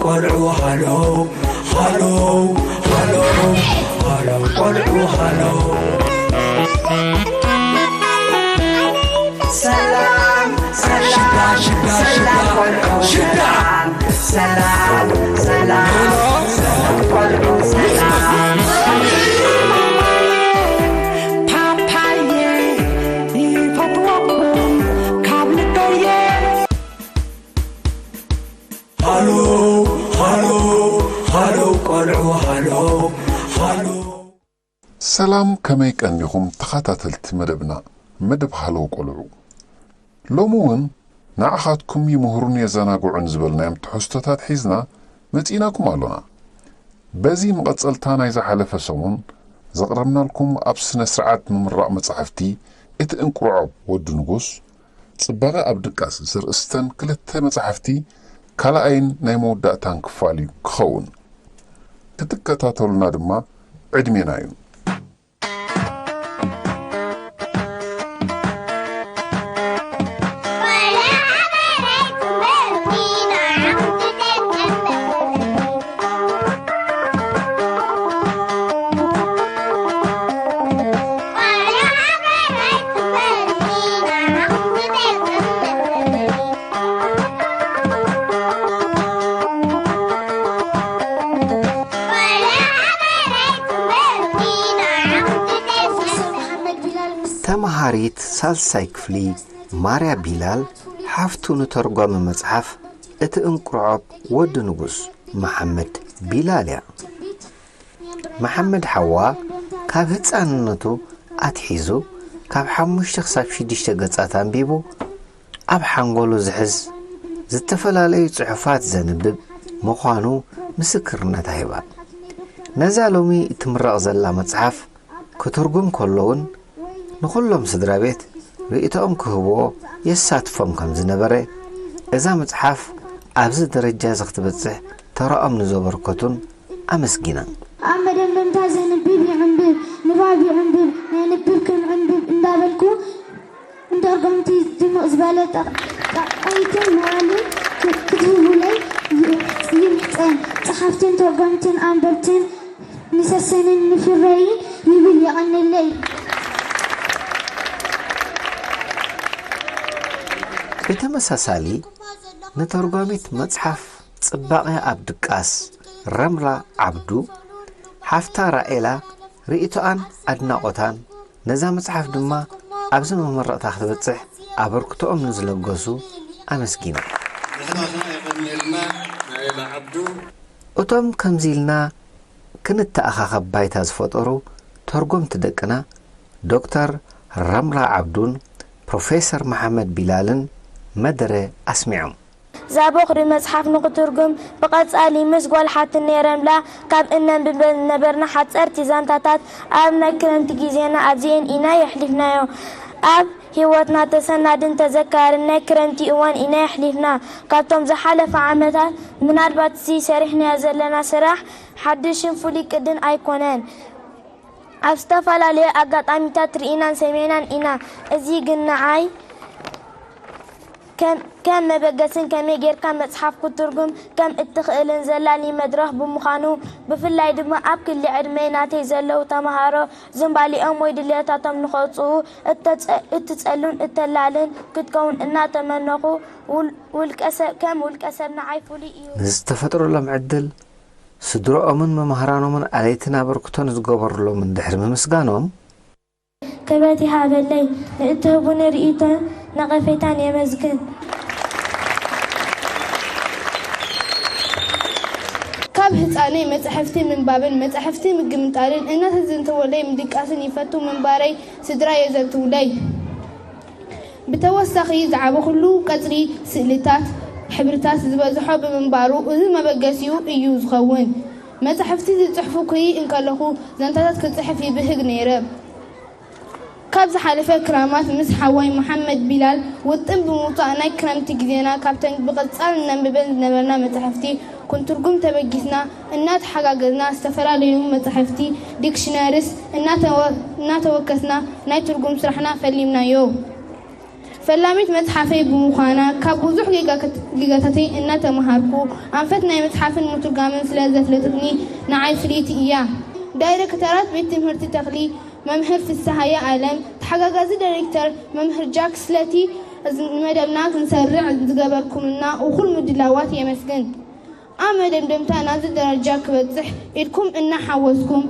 ቆልዑ ሃሎ ሃሎ ሃሎ ሃሎ ቆልዑ ሃሎ። ሰላም ሰላም ሽታ ሽታ ሽታ ሰላም ቆልዑ ሰላም። ፓፓየ ይፈትወኩም ካብ ልበየ። ሃሎ ሃሎ ሃሎ ቆልዑ ሃሎ ሃሎ። ሰላም፣ ከመይ ቀኒኹም ተኸታተልቲ መደብና፣ መደብ ሃሎ ቆልዑ። ሎሚ እውን ንዓኻትኩም ይምህሩን የዘናግዑን ዝበልናዮም ትሕዝቶታት ሒዝና መጺእናኩም ኣሎና። በዚ መቐጸልታ ናይ ዝሓለፈ ሰሙን ዘቕረብናልኩም ኣብ ስነ ስርዓት ምምራቕ መጻሕፍቲ እቲ እንቁርዖብ ወዲ ንጉስ ጽባቐ ኣብ ድቃስ ዝርእስተን ክልተ መጻሕፍቲ ካልኣይን ናይ መወዳእታን ክፋል እዩ ክኸውን። ክትከታተሉና ድማ ዕድሜና እዩ። ተመሃሪት ሳልሳይ ክፍሊ ማርያ ቢላል ሓፍቱ ንተርጓሚ መጽሓፍ እቲ እንቁርዖብ ወዲ ንጉስ መሓመድ ቢላል እያ። መሓመድ ሓዋ ካብ ህጻንነቱ ኣትሒዙ ካብ ሓሙሽተ ክሳብ ሽዱሽተ ገጻት ኣንቢቡ ኣብ ሓንጎሉ ዝሕዝ ዝተፈላለዩ ጽሑፋት ዘንብብ ምዃኑ ምስክርነታ ሂባ። ነዛ ሎሚ እትምረቕ ዘላ መጽሓፍ ክትርጉም ከሎ እውን ንኹሎም ስድራ ቤት ርእይቶኦም ክህብዎ የሳትፎም ከም ዝነበረ፣ እዛ መጽሓፍ ኣብዚ ደረጃ እዚ ክትበጽሕ ተራኦም ንዘበርከቱን ኣመስጊና። ኣብ መደምደምታ ዘንብብ ይዕንብብ፣ ንባብ ይዕንብብ፣ ነንብብ ከም ዕንብብ እንዳበልኩ ንተርጎምቲ ድምቕ ዝበለ ጠቕ-፣ ጠቕዒትን ሞራልን ክ-፣ ክትህቡለይ ይ-፣ ይምሕጸን። ጸሓፍትን ተርጎምትን ኣንበብትን ንሰሰንን ንፍረይን ይብል። የቐንለይ። ብተመሳሳሊ፣ ንተርጓሚት መጽሓፍ ጽባቐ ኣብ ድቃስ ረምላ ዓብዱ፣ ሓፍታ ራኤላ ርእይቶኣን ኣድናቖታን ነዛ መጽሓፍ ድማ ኣብዚ መመረቕታ ክትበጽሕ ኣበርክቶኦም ንዝለገሱ ኣመስጊና። ንሕና ኸኣ የቐንየልና ራኤላ ዓብዱ። እቶም ከምዚ ኢልና ክንተኣኻኸብ ባይታ ዝፈጠሩ ተርጎምቲ ደቅና ዶክተር ረምላ ዓብዱን ፕሮፌሰር መሓመድ ቢላልን መደረ ኣስሚዖም። እዛ ቦኽሪ መጽሓፍ ንኽትርጉም ብቐጻሊ ምስ ጓል ሓትነይ ረምላ ካብ እነንብበን ዝነበርና ሓጸርቲ ዛንታታት ኣብ ናይ ክረምቲ ግዜና ኣብዚኤን ኢና የሕሊፍናዮ። ኣብ ህይወትና ተሰናድን ተዘካርን ናይ ክረምቲ እዋን ኢና የሕሊፍና። ካብቶም ዝሓለፈ ዓመታት ምናልባት እዚ ሰሪሕናዮ ዘለና ስራሕ ሓድሽን ፍሉይ ቅድን ኣይኮነን። ኣብ ዝተፈላለዩ ኣጋጣሚታት ርኢናን ሰሚዕናን ኢና። እዚ ግን ንዓይ ከም፣ ከም መበገስን ከመይ ጌርካ መጽሓፍ ክትትርጉም ከም እትኽእልን ዘላሊ መድረኽ ብምዃኑ፣ ብፍላይ ድማ ኣብ ክሊ ዕድመይ ናተይ ዘለዉ ተመሃሮ ዝንባሊኦም ወይ ድልየታቶም ንኸውጽኡ እተጸ-፣ እትጸሉን እተላልን ክትከውን እናተመነኹ፣ ውል-፣ ውልቀ ሰብ፣ ከም ውልቀ ሰብ ንዓይ ፍሉይ እዩ። ንዝተፈጥረሎም ዕድል፣ ስድረኦምን መምህራኖምን ኣለይትን ኣበርክቶ ንዝገበሩሎም እንድሕሪ ምምስጋኖም፣ ክብረት ይሃበለይ። ንእትህቡኒ ርእይቶን ነቐፌታን የመስግን። ካብ ህጻነይ መጻሕፍቲ ምንባብን መጻሕፍቲ ምግምጣልን እናተዘንተወለይ ምድቃስን ይፈቱ ምንባረይ ስድራይ የዘንትዉለይ። ብተወሳኺ ዝዓበኹሉ ቀጽሪ ስእልታት፣ ሕብርታት ዝበዝሖ ብምንባሩ፣ እዚ መበገሲኡ እዩ ዝኸውን። መጻሕፍቲ ዝጽሕፉ ክርኢ እንከለኹ፣ ዛንታታት ክጽሕፍ ይብህግ ነይረ። ካብ ዝሓለፈ ክራማት ምስ ሓወይ መሓመድ ቢላል ውጥን ብምውጻእ፣ ናይ ክረምቲ ግዜና ካብተን ብቐጻሊ ነንብበን ዝነበርና መጻሕፍቲ ክንትርጉም ተበጊስና፣ እናተሓጋገዝና ዝተፈላለዩ መጻሕፍቲ፣ ዲክሽነሪስ፣ እናተወ-፣ እናተወከስና ናይ ትርጉም ስራሕና ፈሊምናዮ። ፈላሚት መጽሓፈይ ብምዃና ካብ ብዙሕ ጌጋታተይ እናተምሃርኩ፣ ኣንፈት ናይ ምጽሓፍን ምትርጓምን ስለ ዘፍለጠትኒ ንዓይ ፍልይቲ እያ። ዳይረክተራት ቤት ትምህርቲ ተኽሊ፣ መምህር ፍስሃየ ኣለም፣ ተሓጋጋዚ ዳይሬክተር መምህር ጃክ ስለቲ ንመደብና ክንሰርዕ ዝገበርኩምልና እኹል ምድላዋት የመስግን። ኣብ መደምደምታ ናዚ ደረጃ ክበጽሕ ኢድኩም እናሓወስኩም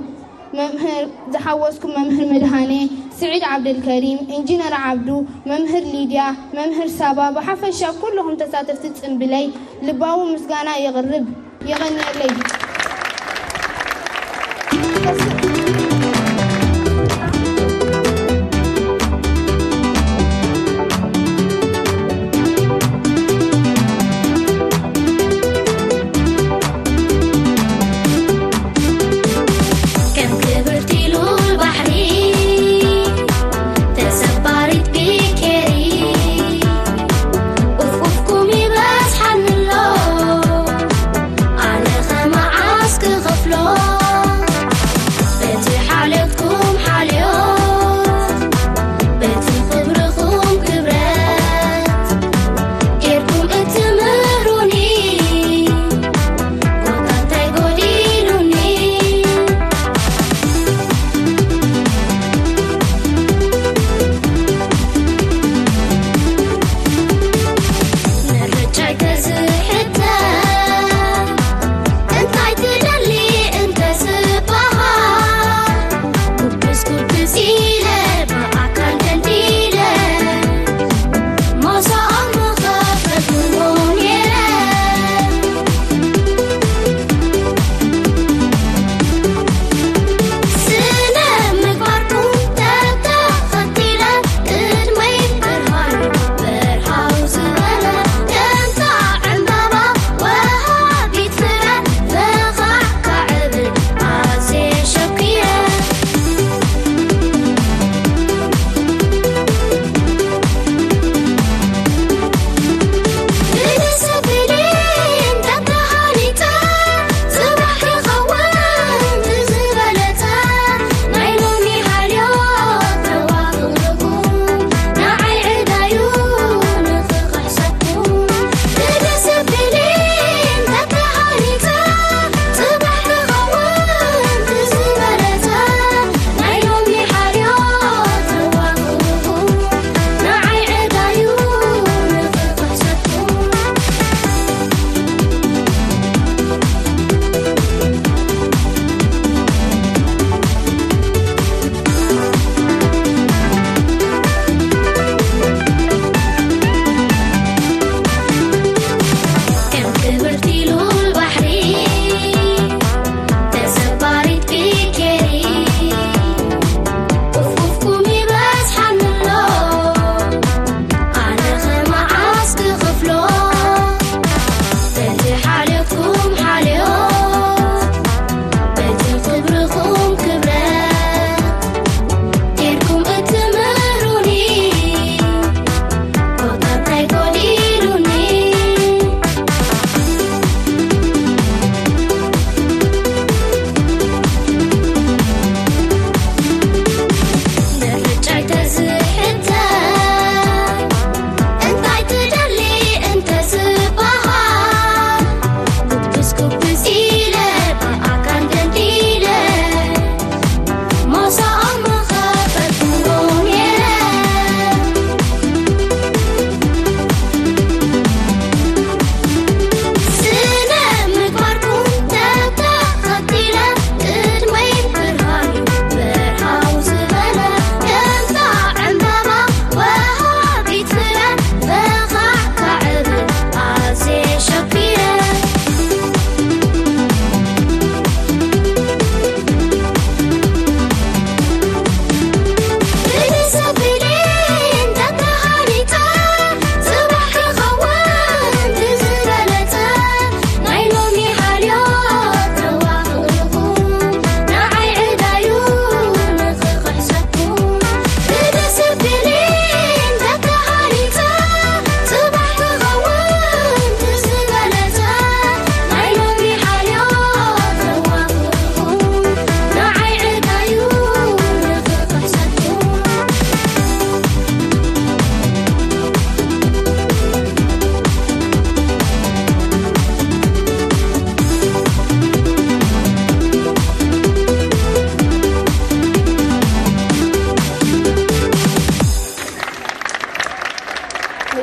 መምህር ዝሓወስኩም መምህር መድሃኔ፣ ስዒድ ዓብደልከሪም፣ ኢንጂነር ዓብዱ፣ መምህር ሊድያ፣ መምህር ሳባ፣ ብሓፈሻ ኩልኹም ተሳተፍቲ ጽምብለይ ልባዊ ምስጋና የቕርብ። የቐንየለይ።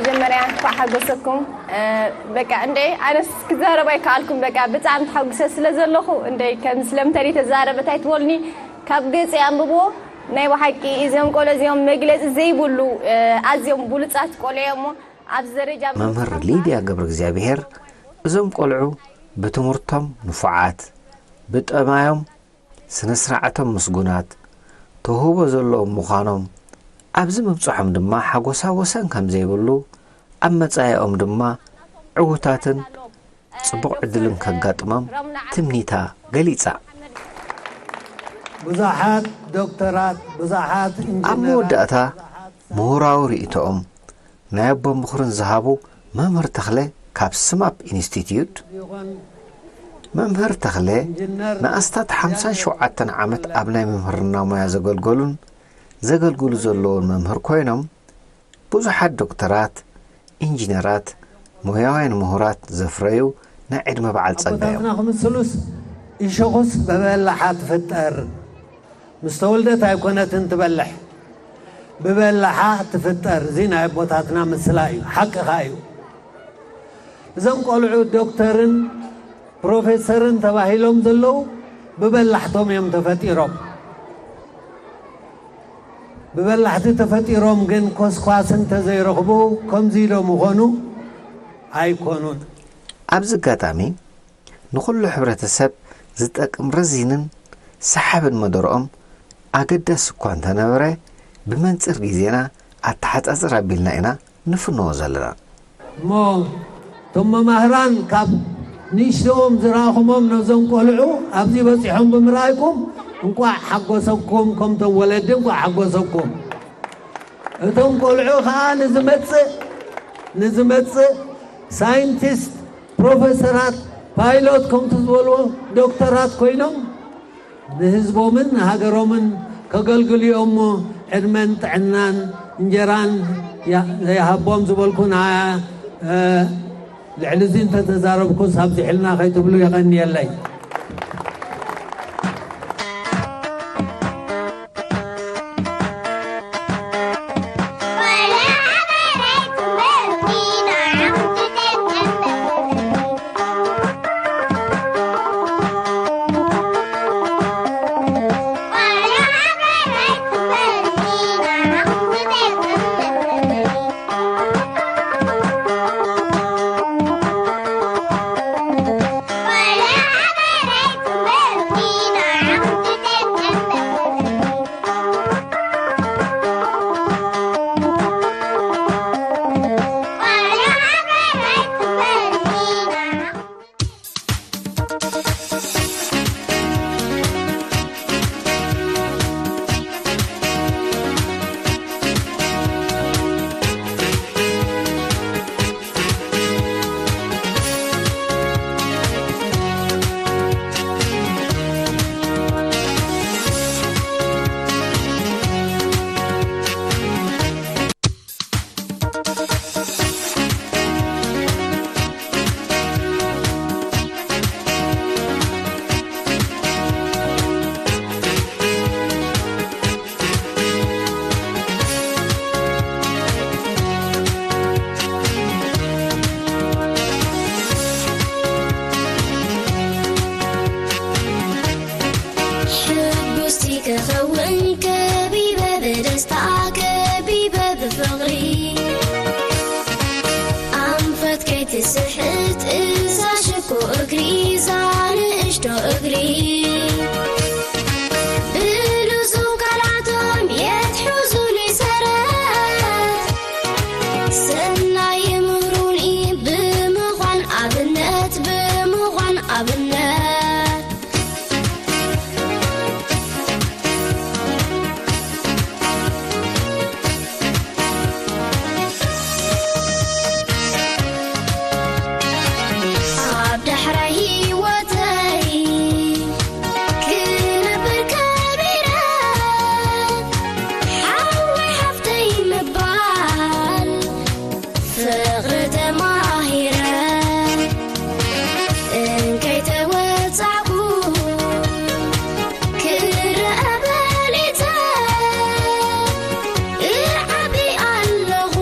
መጀመርያ እንኳዕ ሓጎሰኩም። በቃ እንደ ኣነስ ክዛረብ ኣይከኣልኩም። በቃ ብጣዕሚ ተሓጉሰ ስለ ዘለኹ እንደ ከም ስለምንታይ ተዛረበት ኣይትበሉኒ። ካብ ገጽ ኣንብቦ። ናይ ብሓቂ እዚኦም ቆሎ እዚኦም መግለጺ ዘይብሉ ኣዝዮም ብሉጻት ቆሎ እዮም። ኣብዚ ደረጃ መምህር ሊድያ ገብረ እግዚኣብሔር እዞም ቆልዑ ብትምህርቶም ንፉዓት፣ ብጠባዮም ስነ ስርዓቶም ምስጉናት፣ ተውህቦ ዘለዎም ምዃኖም፣ ኣብዚ ምብጽሖም ድማ ሓጎሳ ወሰን ከም ዘይብሉ፣ ኣብ መጻኢኦም ድማ ዕዉታትን ጽቡቕ ዕድልን ከጋጥሞም ትምኒታ ገሊጻ። ብዙሓት ዶክተራት፣ ብዙሓት ኣብ ኢንጂነራት፣ መወዳእታ ብዙሓት ምሁራዊ ርእይቶኦም ናይ ኣቦ ምኽርን ዝሃቡ መምህር ተኽለ ካብ ስማፕ ኢንስቲትዩት፣ መምህር ተኽለ ንኣስታት ሓምሳን ሸውዓተን ዓመት ኣብ ናይ ምምህርና ሞያ ዘገልገሉን ዘገልግሉ ዘለውን መምህር ኮይኖም፣ ብዙሓት ዶክተራት፣ ኢንጂነራት፣ ሞያውያን ምሁራት ዘፍረዩ ናይ ዕድመ በዓል ጸጋ እዮም። ኣቦታትና ክምስሉስ፣ እሾኹስ ብበላሓ ትፍጠር፣ ምስ ተወልደት ኣይኮነትን ትበልሕ፣ ብበላሓ ትፍጠር። እዚ ናይ ኣቦታትና ምስላ እዩ፣ ሓቂ ኸኣ እዩ። እዞም ቆልዑ ዶክተርን ፕሮፌሰርን ተባሂሎም ዘለዉ ብበላሕቶም እዮም ተፈጢሮም። ብበላሕቲ ተፈጢሮም ግን ኮስኳስ እንተዘይረኽቡ ከምዚ ዶ ምኾኑ? ኣይኮኑን። ኣብዚ ኣጋጣሚ ንኹሉ ሕብረተሰብ ዝጠቅም ረዚንን ሰሓብን መደርኦም ኣገዳሲ እኳ እንተነበረ፣ ብመንጽር ግዜና ኣተሓጻጽር ኣቢልና ኢና ንፍንዎ ዘለና። እሞ እቶም መማህራን ካብ ንእሽቶኦም ዝረኣኹሞም ነዞም ቆልዑ ኣብዚ በጺሖም ብምርኣይኩም እንቋዕ ሓጎሰኩም፣ ከምቶም ወለዲ እንቋዕ ሓጎሰኩም። እቶም ቆልዑ ኸኣ ንዝመጽእ፣ ንዝመጽእ ሳይንቲስት፣ ፕሮፌሰራት፣ ፓይሎት ከምቲ ዝበልዎ ዶክተራት ኮይኖም ንህዝቦምን ንሃገሮምን ከገልግሉ እዮም እሞ ዕድመን ጥዕናን እንጀራን ያ-፣ ዘይሃቦም ዝበልኩ ንዓ-፣ እ፣ ልዕሊ እዚ እንተተዛረብኩስ ኣብዚሕልና ከይትብሉ የቐንየለይ። ሕጉስቲ ክኸውን ከቢበ ብደስታ ከቢበ ብፍቕሪ ኣንፈት ከይትስሕት እዛ ሽኮ እግሪ እዛ ንእሽቶ እግሪ ብልዙብ ቃላቶም የትሕዙኒ ሰረት ሰናይ ይምህሩኒ ብምዃን ኣብነት ብምዃን ኣብነት ኣብ ዳሕራይ ህይወተይ ክነብር ከቢረ ሓወይ ሓፍተይ ምባል ፍቕሪ ተማሂረ እንከይተወጻዕኩ ክረአ በሊጸ እዓቢ ኣለኹ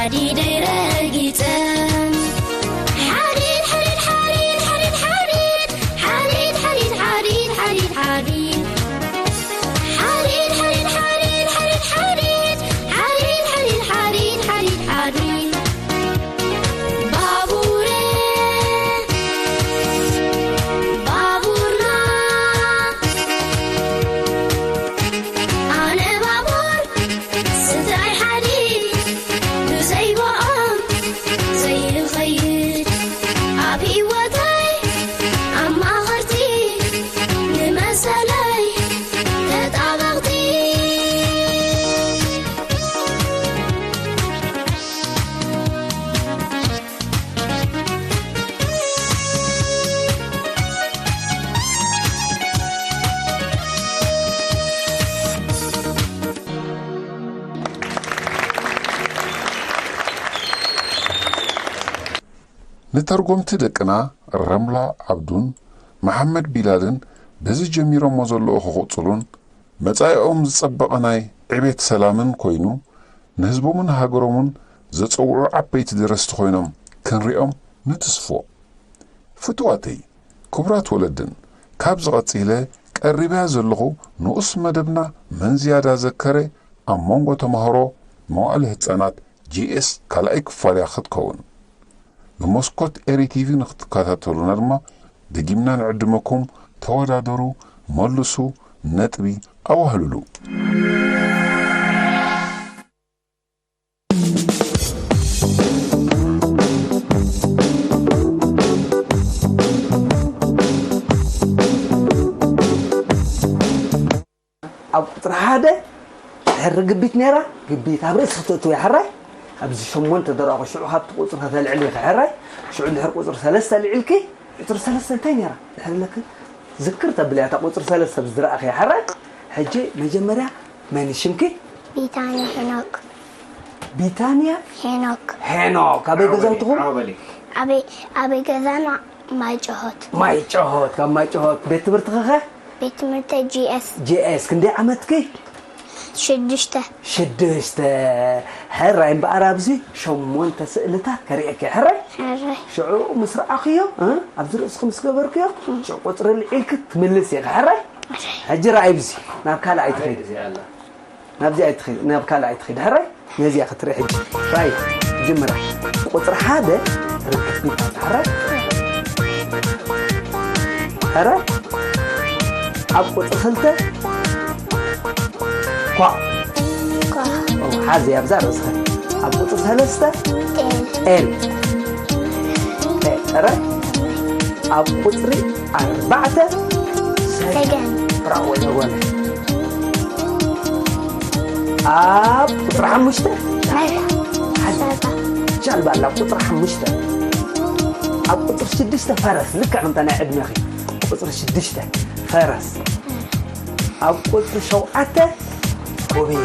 ሓዲደይ ረጊጸ። ሓዲድ፣ ሓዲድ፣ ሓዲድ፣ ሓዲድ፣ ሓዲድ። ሓዲድ፣ ሓዲድ፣ ሓዲድ፣ ሓዲድ፣ ሓዲድ። ሓዲድ፣ ሓዲድ፣ ሓዲድ፣ ሓዲድ፣ ሓዲድ። ሓዲድ፣ ሓዲድ፣ ሓዲድ፣ ሓዲድ፣ ሓዲድ። ባቡረ፣ ባቡርና። ኣነ ባቡር ስድራይ ሓዲድ ብዘይ ብኦም ዘይኸይድ ኣብ ህይወተይ ኣማኸርቲ ንመሰለይ ተጣበቕቲ። ንተርጎምቲ ደቅና ረምላ ዓብዱን መሓመድ ቢላልን በዚ ጀሚሮሞ ዘለዉ ክቕጽሉን መጻኢኦም ዝጸበቐ ናይ ዕቤት ሰላምን ኮይኑ ንህዝቦምን ሃገሮምን ዘጸውዑ ዓበይቲ ደረስቲ ኮይኖም ክንሪኦም ንትስፎ። ፍቱዋተይ ክቡራት ወለድን ካብዚ ቀጺለ ቀሪበያ ዘለኹ ንኡስ መደብና መን ዝያዳ ዘከረ ኣብ መንጎ ተማሃሮ መዋእለ ህጻናት ጂኤስ ካልኣይ ክፋል እያ ክትከውን። ብመስኮት ኤሪ ቲቪ ንክትከታተሉና ድማ ደጊምና ንዕድመኩም። ተወዳደሩ፣ መልሱ፣ ነጥቢ ኣዋህልሉ። ኣብ ቁፅሪ ሓደ ድሕሪ ርግቢት ነይራ። ግቢት ኣብ ርእሲ ክትእትው እያ ሕራይ። ኣብዚ ሸሞንተ ደረቑ ሽዑ ካብቲ ቁፅሪ ከተልዕሊ ኢኺ ሕራይ። ሽዑ ድሕሪ ቁፅሪ ሰለስተ ልዒልኪ። ቁፅሪ ሰለስተ እንታይ ነይራ ድሕሪ ለክ ዝክር ተብል እያ እታ ቁፅሪ ሰለስተ ብዝረኣኺ እያ ሕራይ። ሕጂ መጀመርያ መን እዩ ሽምኪ? ቢታንያ ሄኖክ። ቢታንያ ሄኖክ። ሄኖክ ኣበይ ገዛውትኹም? ኣበይ ኣበይ ገዛና? ማይጨሆት። ማይጨሆት። ካብ ማይጨሆት። ቤት ትምህርትኺ ኸ? ቤት ትምህርተይ ጂኤስ። ጂኤስ። ክንደይ ዓመትኪ? ሽዱሽተ። ሽዱሽተ። ሕራይ እምበኣር ኣብዚ ሸሞንተ ስእልታት ከርእየኪ እየ። ሕራይ? ሕራይ። ሽዑ ምስ ረኣኽዮ፣ እ? ኣብዚ ርእስኺ ምስ ገበርክዮ፣ ሽዑ ቁፅሪ ኣልዒልኪ ትምልሲ ኢኺ። ሕራይ? ሕራይ። ሕጂ ረኣይ ኣብዚ። ናብ ካልኣይ ትኸይዲ። ናብዚ ኣይትኸይድ ናብ ካልእ ኣይትኸይድ ሕራይ ነዚኣ ክትርኢ ሕጂ ራይ ጅምራ ቁፅሪ ሓደ ርክቢት ሕራይ ሕራይ ኣብ ቁፅሪ ክልተ ኳ ሓዚ ኣብዛ ርእስኸ ኣብ ቁፅሪ ሰለስተ ኤል ሕራይ ኣብ ቁፅሪ ኣርባዕተ ሰገን ብራቮ ተጎነ ኣብ ቁፅሪ ሓሙሽተ ጃልባ ኣላ ቁፅሪ ሓሙሽተ ኣብ ቁፅሪ ሽዱሽተ ፈረስ ልክዕ ከምታ ናይ ዕድመኺ ቁፅሪ ሽዱሽተ ፈረስ ኣብ ቁፅሪ ሸውዓተ ኮበየ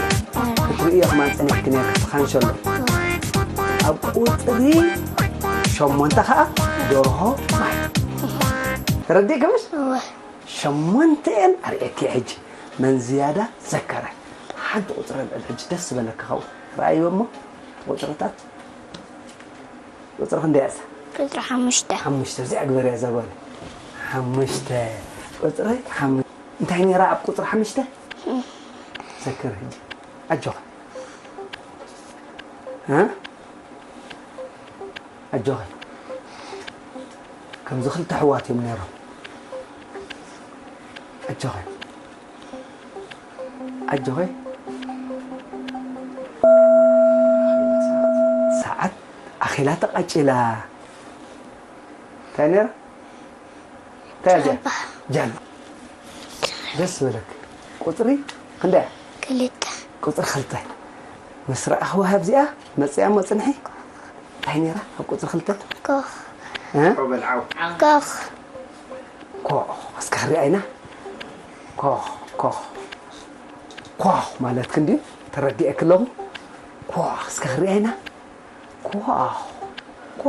ክትርእዮ ከማን ፀኒሕኪ ነርኪ ትኻንሸሎ ኣብ ቁፅሪ ሸሞንተ ከዓ ደርሆ ማይ ተረዲእኪ ምሽ ሸሞንተኤን ኣርእየኪ ሕጂ መን ዝያዳ ዘከረ ሓንቲ ቁፅሪ ኣልዕል ሕጂ ደስ ዝበለኪ ካብኡ ረኣይዎ እሞ ቁፅርታት ቁፅሪ ክንደይ እያ እሳ ቁፅሪ ሓሙሽተ ሓሙሽተ እዚኣ ግበርያ እዛ ጓል ሓሙሽተ ቁፅሪ ሓሙ እንታይ ነይራ ኣብ ቁፅሪ ሓሙሽተ ዘክር ሕጂ ኣጆኻ እ ኣጆኺ ከምዚ ክልተ ኣሕዋት እዮም ነይሮም ኣጆኺ ኣጆኺ ሰዓት ኣኺላ ተቓጭላ እንታይ ነይራ እንታይ እያ እዚኣ ጃልባ ደስ ዝበለክ ቁፅሪ ክንደይ እያ ክልተ ቁፅሪ ክልተ ምስ ረኣኽዋ ኣብዚኣ መፅያ እሞ ፅንሒ እንታይ ነይራ ኣብ ቁፅሪ ክልተ ኮኽ እ? ኮኽ ኮኽ እስከ ክሪኣ ኢና ኮኽ ኮኽ ኮኽ ማለት ክንዲ ተረዲኤ ክለኹ ኮኽ እስከ ክሪኣ ኢና ኳ ኳ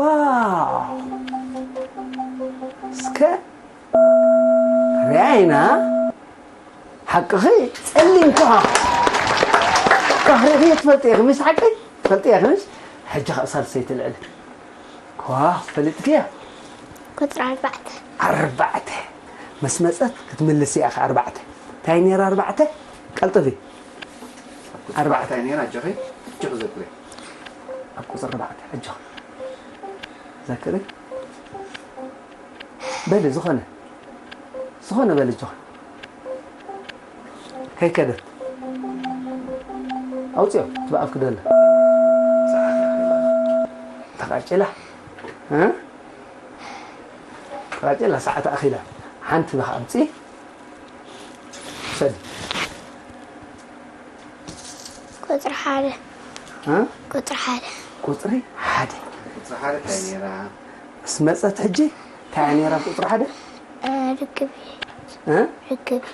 እስከ ሪኣይና ሓቅኺ ጸሊም ኳ ኳ ሪእኺ ትፈልጢ ኢኺ ምስ ሓቂ ትፈልጢ ኢኺ ምስ ሕጂ ኸኣ ሳልሰይቲ ልዕሊ። ኳ፣ ፈሊጥክያ? ቁፅሪ ኣርባዕተ። ኣርባዕተ። ምስ መጸት ክትምልስ እያ ኸ ኣርባዕተ። እንታይ ነይራ ኣርባዕተ? ቀልጥፊ። ኣርባዕተ። እንታይ ነይራ ኣጆኺ? ኣጆኺ ዘክሪ። ኣብ ቁፅሪ ኣርባዕተ ኣጆኺ። ዘክሪ። በሊ ዝኾነ ዝኾነ በሊ ኣጆኺ። ከይከደት ኣውፅኦ እቲ ብኣፍኪ ደሎ። ተቓጭላ እ? ተቓጭላ ሰዓት ኣኺላ ሓንቲ ብኻ ኣምፂ። ውሰዲ። ቁፅሪ ሓደ። እ? ቁፅሪ ሓደ። ቁፅሪ ሓደ። ቁፅሪ ሓደ እንታይ ነይራ? ምስ መፀት ሕጂ እንታይ እያ ነይራ ቁፅሪ ሓደ? እ፣ ርግቢት። እ? ርግቢት።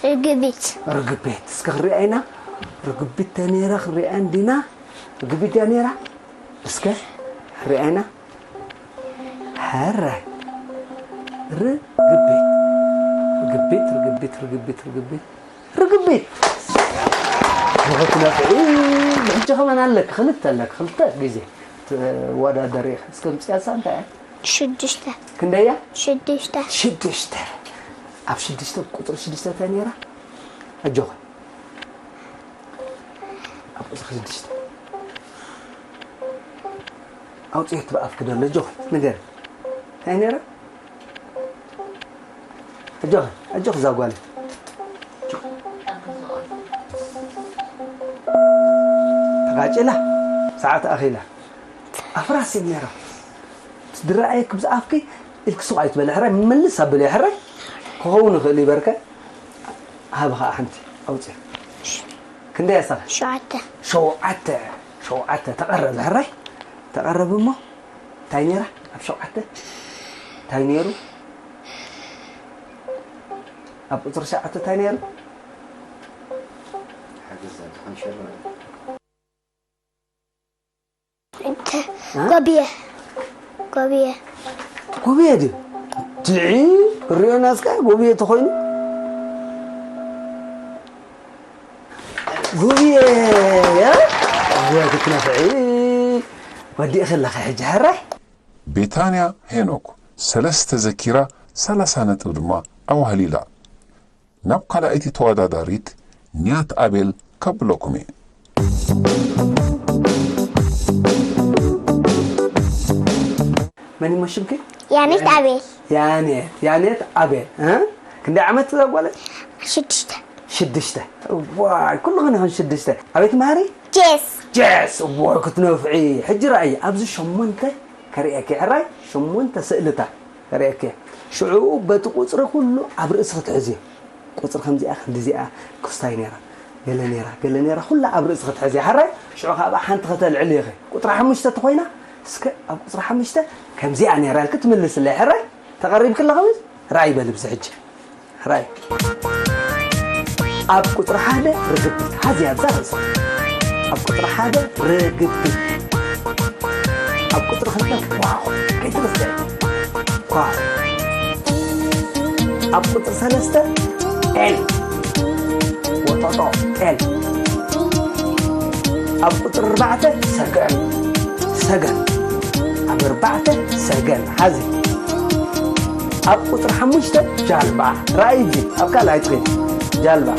ርግቢት። ርግቢት እስከ ክሪኣ ኢና። ርግቢት ተነይራ ክሪኣ እንዲና። ርግቢት ድያ ነይራ? እስከ ክሪኣ ኢና። ሕራይ። ርግቢት። ርግቢት፣ ርግቢት፣ ርግቢት፣ ርግቢት። ርግቢት። ብኽትነፍዒ ብሕጂ ከማን ኣለክ፣ ክልተ ኣለክ፣ ክልተ ግዜ ትወዳደሪ ኢኺ። እስከ ምፅያሳ እንታይ እያ? ሽዱሽተ። ክንደይ እያ? ሽዱሽተ። ሽዱሽተ። ኣብ ሽዱሽተ፣ ቁፅሪ ሽዱሽተ እንታይ ነይራ? ኣጆኻ። ኣብ ቁፅሪ ሽዱሽተ። ኣውፅኦ እቲ ብኣፍኪ ደሎ፣ ኣጆኺ፣ ንገሪ። እንታይ ነይራ? ኣጆኺ፣ ኣጆኺ እዛ ጓለይ። ተቓጭላ፣ ሰዓት ኣኺላ። ኣፍራስ እየን ነይራ። ዝረኣየኪ ብዝኣፍኪ ኢልኪ ሱቕ ኣይትበሊ ሕራይ፣ ምልስ ኣብልዮ ሕራይ። ክኸውን ይኽእል እዩ በርከ። ሃቢ ኸዓ ሓንቲ ኣውፅኦ። ክንደይ ኣሳኺ? ሸውዓተ። ሸውዓተ። ሸውዓተ። ተቐረበ ሕራይ። ተቐረበ እሞ እንታይ ነይራ ኣብ ሸውዓተ? እንታይ ነይሩ? ኣብ ቁፅሪ ሸውዓተ እንታይ ነይሩ? ሓገዝ ዝኾን ሸሎ። እንተ ጎብየ። ጎብየ። ጎብየ ድዩ? ድዒ ሪኦና እስከ ጎብየ ተኾይኑ። ጎብየ ያ? እወ ክትነፍዒ ወዲእኺ ኣለኺ ሕጂ ሕራይ። ቤታንያ ሄኖክ ሰለስተ ዘኪራ ሰላሳ ነጥብ ድማ ኣዋህሊላ። ናብ ካልኣይቲ ተወዳዳሪት ኒያት ኣቤል ከብለኩም እየ። መን እሞ ሽምኪ? ያኔት ኣቤል። ያኔት፣ ያኔት ኣቤል እ? ክንደይ ዓመት እዛ ጓለይ? ሽዱሽተ። ሽዱሽተ። ዋይ ኩልኽን ኢኹን ሽዱሽተ። ኣቤት መሃሪ? ጄስ። ጄስ እዎ ክትነፍዒ። ሕጂ ረኣይ ኣብዚ ሸሞንተ ከርእየኪ ሕራይ ሸሞንተ ስእልታት ከርእየኪ። ሽዑ በቲ ቁፅሪ ኩሉ ኣብ ርእሲ ክትሕዝዮ። ቁፅሪ ከምዚኣ ክንዲዚኣ ክስታይ ነይራ ገለ ነይራ ገለ ነይራ ኩላ ኣብ ርእሲ ክትሕዝያ ሕራይ። ሽዑ ካብ ሓንቲ ከተልዕሊ ኢኺ። ቁፅሪ ሓሙሽተ ተኾይና እስከ ኣብ ቁፅሪ ሓሙሽተ ከምዚኣ ነይራ ኢልኪ ትምልስለይ ሕራይ። ተቐሪብኪ ኣለኺ? ረኣይ በሊ ብዚ ሕጂ። ራይ ኣብ ቁፅሪ ሓደ ርግቢት ሓዝያ ኣብዛ ርእስኻ። ኣብ ቁፅሪ ሓደ ርግቢት። ኣብ ቁፅሪ ክልተ ኳኹ ከይትርስዕ። ኳኹ። ኣብ ቁፅሪ ሰለስተ ጤል። ወጦጦ ጤል። ኣብ ቁፅሪ ኣርባዕተ ሰገን። ሰገን። ኣብ ኣርባዕተ ሰገን ሓዚ። ኣብ ቁፅሪ ሓሙሽተ ጃልባ ራእይ እዚ ኣብ ካልኣይ ትኸይድ ጃልባ።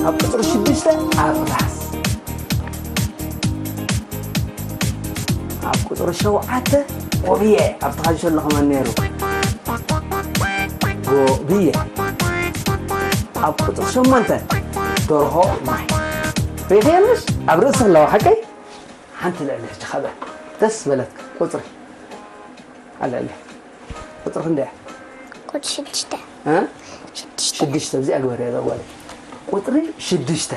ኣብ ቁፅሪ ሽዱሽተ ኣፍራስ። ኣብ ቁፅሪ ሸውዓተ ጎብየ ኣብቲ ካንሸሎ ከማን ነይሩ ጎብየ። ኣብ ቁፅሪ ሸሞንተ ደርሆ ማይ ሪኽየንስ ኣብ ርእሲ ኣለዋ ሓቀይ። ሓንቲ ልዕሊ ሕጂ ኸበ ደስ በለትካ ቁፅሪ ኣልዕሊ። ቁፅሪ ክንደይ እያ? ቁፅሪ ሽዱሽተ። እ? ሽዱሽተ። ሽዱሽተ እዚኣ ግበርያ እዛ ጓለይ። ቁፅሪ ሽዱሽተ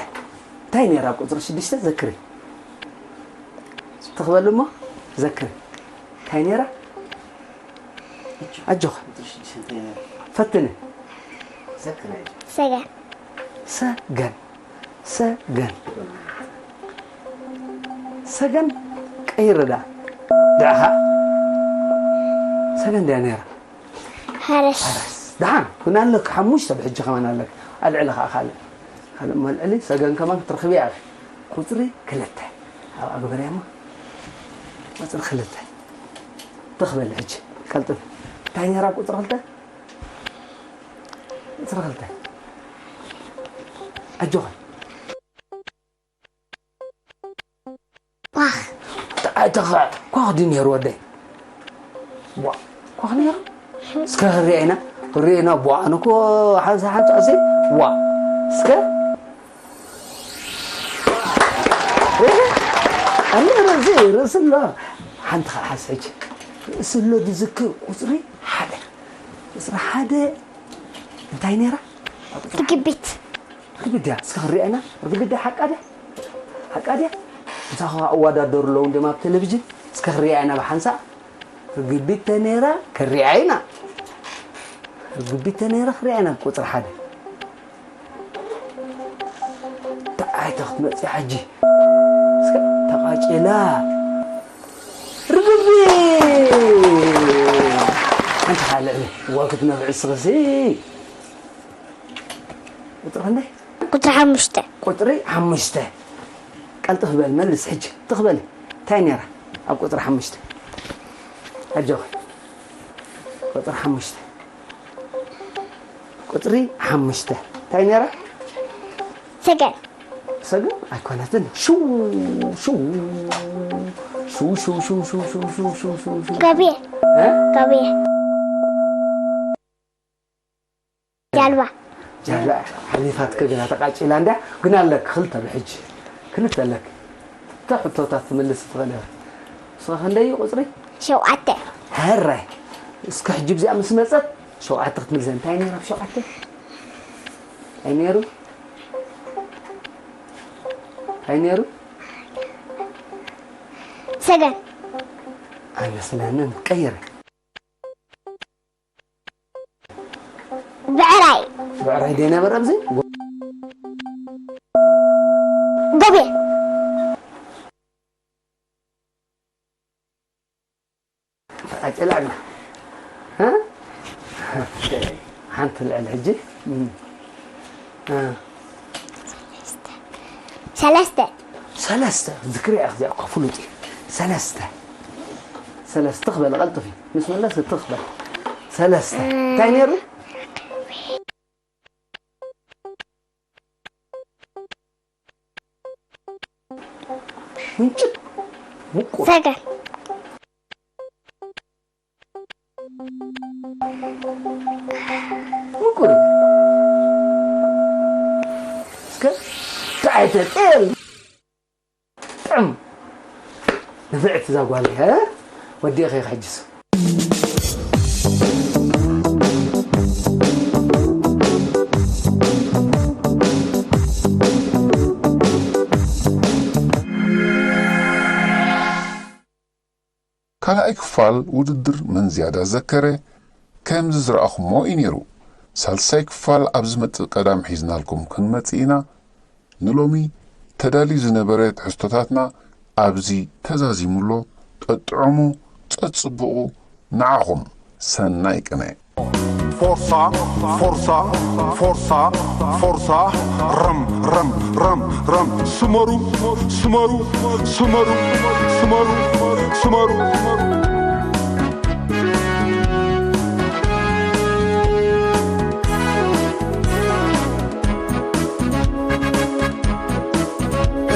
እንታይ ነይራ ኣብ ቁፅሪ ሽዱሽተ ዘክሪ። ትኽበል እሞ ዘክሪ እንታይ ነይራ? ኣጆኻ ፈትኒ። ሰገን። ሰገን ሰገን ሰገን ቀይርዳ ድዕኻ ሰገን ድያ ነይራ። ሓረስ። ደሓን ኩን ኣለክ ሓሙሽተ ብሕጂ ከማን ኣለክ ኣልዕሊ ከዓ ካልእ ካልእ መልዕሊ ሰገን ከማን ክትረኽቢ እያ። ቁፅሪ ክልተ ኣብኣ ግበርያ እሞ፣ ቁፅሪ ክልተ ትኽበል። ሕጂ ቀልጥፍ። እንታይ ነይራ ቁፅሪ ክልተ? ቁፅሪ ክልተ። ኣጆኻ። ኳኽ። ኣይተኽዕ። ኳኽ ድዩ ነይሩ ወደይ? ቧ፣ ኳኽ ነይሩ? እስከ ክንሪኦ ኢና፣ ክንሪኦ ኢና። ቧ፣ ኣነ እኮ ሓንሳ ሓንሳ ኣሰይ፣ ቧ። እስከ ኣነ ርእሲ፣ ርእሲ ኣሎ። ሓንቲ ኸዓ ሓንሳ ሕጂ። ርእሲ ኣሎ ዝዝክር ቁፅሪ ሓደ። ቁፅሪ ሓደ እንታይ ነይራ? ርግቢት። ርግቢት ድያ? እስከ ክንሪኣ ኢና። ርግቢት ድያ? ሓቃ ድያ? ሓቃ ድያ? ምሳኻ እዋዳደሩ ኣለዉ እንዲም ኣብ ቴሌቪዥን። እስከ ክንሪኣ ኢና ብሓንሳእ። ርግቢት ተነይራ ክንሪኣ ኢና። ርግቢት ተነይራ ክንሪኣ ኢና ቁፅሪ ሓደ። እንታይ ኣይተ ክትመፅእ ሕጂ? እስከ ተቓጭላ። ርግቢት! ሓንቲ ካልዕ እዋ ክትነብዕ እስኽሲ። ቁፅሪ ክንደይ? ቁፅሪ ሓሙሽተ። ቁፅሪ ሓሙሽተ። ቀልጥፍ በል፣ መልስ ሕጂ። ትኽበል። እንታይ ነይራ ኣብ ቁፅሪ ሓሙሽተ? ኣጆኺ። ቁፅሪ ሓሙሽተ። ቁፅሪ ሓሙሽተ። እንታይ ነይራ? ሰገን። ሰገን ኣይኮነትን። ሽው፣ ሽው። ሽው፣ ሽው፣ ሽው፣ ሽው፣ ሽው፣ ሽው፣ ሽው፣ ሽው፣ ሽው። ገቤ። እ? ገቤ። ጃልባ። ጃላ ሓሊፋትከ ግና ተቃጭላ እንዳ ግና ኣለክ ክልተ ብሕጂ ክልተ ኣለክ። እታ ሕቶታት ትምልስ ትኽእል እያ። ንስኻ ክንደይ እዩ ቁፅሪ? ሸውዓተ። ሕራይ እስከ ሕጂ ብዚኣ ምስ መፀት ሸውዓተ ክትምልሰ። እንታይ ነይሩ ኣብ ሸውዓተ? እንታይ ነይሩ? እንታይ ነይሩ? ሰገን። ኣይመስለንን። ቀይረ። ብዕራይ። ብዕራይ ደይ ነበር ኣብዚ? ገቤ። ኣጨላዕና። እ? ሓንቲ ልዕል ሕጂ። እ። ሰለስተ። ሰለስተ። ዝክሪ እያ እዚኣ እኮ ፍሉጥ እዩ። ሰለስተ። ሰለስተ ትኽበል ቀልጥፊ። ምስ መለስ ትኽበል። ሰለስተ። እንታይ ነይሩ? ምንጭት። ምቁር። ሰገን። ምቁር። እስከ ተዓይተ ጤል። ጥዕም። ንፍዕቲ እዛ ጓል እያ። ወዲእኸ ሕጅስ። ካልኣይ ክፋል ውድድር መን ዝያዳ ዘከረ ከምዚ ዝረኣኹሞ እዩ ነይሩ። ሳልሳይ ክፋል ኣብ ዝመጽእ ቀዳም ሒዝናልኩም ክንመጽእ ኢና። ንሎሚ ተዳልዩ ዝነበረ ትሕዝቶታትና ኣብዚ ተዛዚሙ ኣሎ። ጠጥዕሙ፣ ጸጽብቑ፣ ንዓኹም ሰናይ ቅነ። ፎርሳ ፎርሳ ፎርሳ ፎርሳ ረም ረም ረም ረም ስመሩ ስመሩ ስመሩ ስመሩ ስመሩ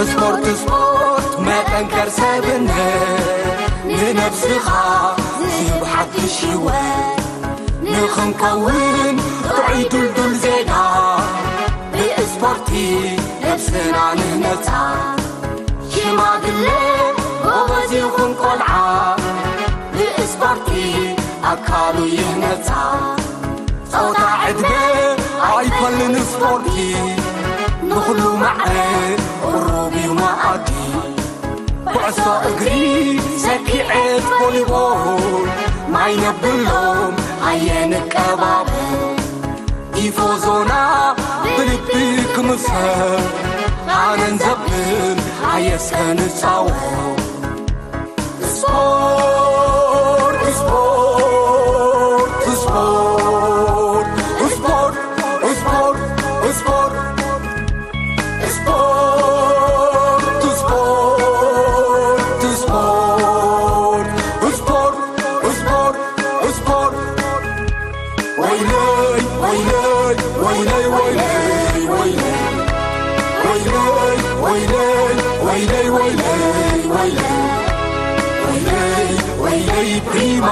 ስፖርት ስፖርት መጠንከር ሰብነት ንነብስኻ ዝህብ ሓድሽ ህይወት ንኽንከውን ጥዑይ ድልዱል ዜጋ ብስፖርቲ ነብስና ንህነጻ ሽማግለ ጎበዝ ይኹን ቆልዓ ብስፖርቲ ኣካሉ ይህነጻ ጾታ ዕድመ ኣይፈልንስፖርቲ ንኹሉ ማዕረ ቁሩብ እዩ መኣዲ ኩዕሶ እግሪ ሰኪዔት ቮሊቦል ማይ ነብሎም ኣየንቀባበል ቲፎዞና ብልቢ ክምሰል ኣነን ዘብል ኣየስከ ንጻወት ስፖርት ስፖርት ስፖርት ስፖርት ስፖርት ስፖርት ስፖርት ወይለይ ወይለይ ፕሪማ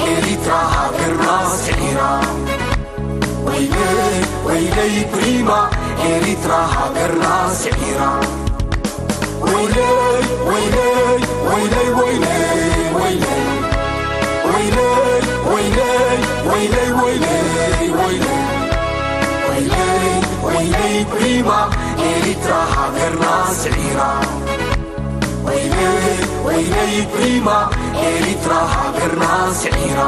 ኤሪትራ ሃገርና ስዒራ። ወይለይ ወይለይ ፕሪማ ኤሪትራ ሃገርና ስዒራ። ወይለይ ወይለይ ወይለይ ወይለይ ወይለይ ወይለይ ወይለይ ወይለይ ወይለይ ወይለይ ወይለይ ወይለይ ፕሪማ ኤሪትራ ሃገርና ስዒራ። ወይለይ ወይለይ ፕሪማ ኤሪትራ ሃገርና ስዒራ።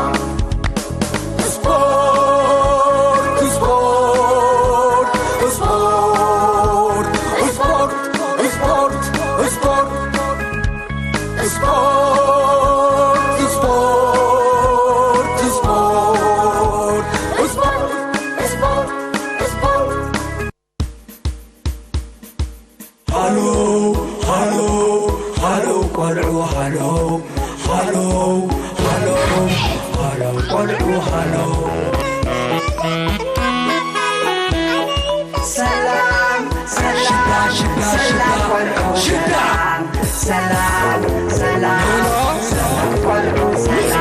ስፖርት ስፖርት ስፖርት ስፖርት ስፖርት ስፖርት ስፖርት ስፖርት ስፖርት ስፖርት ስፖርት ስፖርት። ሃሎ ሃሎ ሃሎ ቆልዑ ሃሎ ሃሎ ሃሎ ሃሎ ቆልዑ ሃሎ። ሰላም ሰላም ሽዳ ሽዳ ሰላም ሽዳ ቆልዑ ሰላም። ሽዳ ሰላም ሰላም ቆልዑ ሰላም።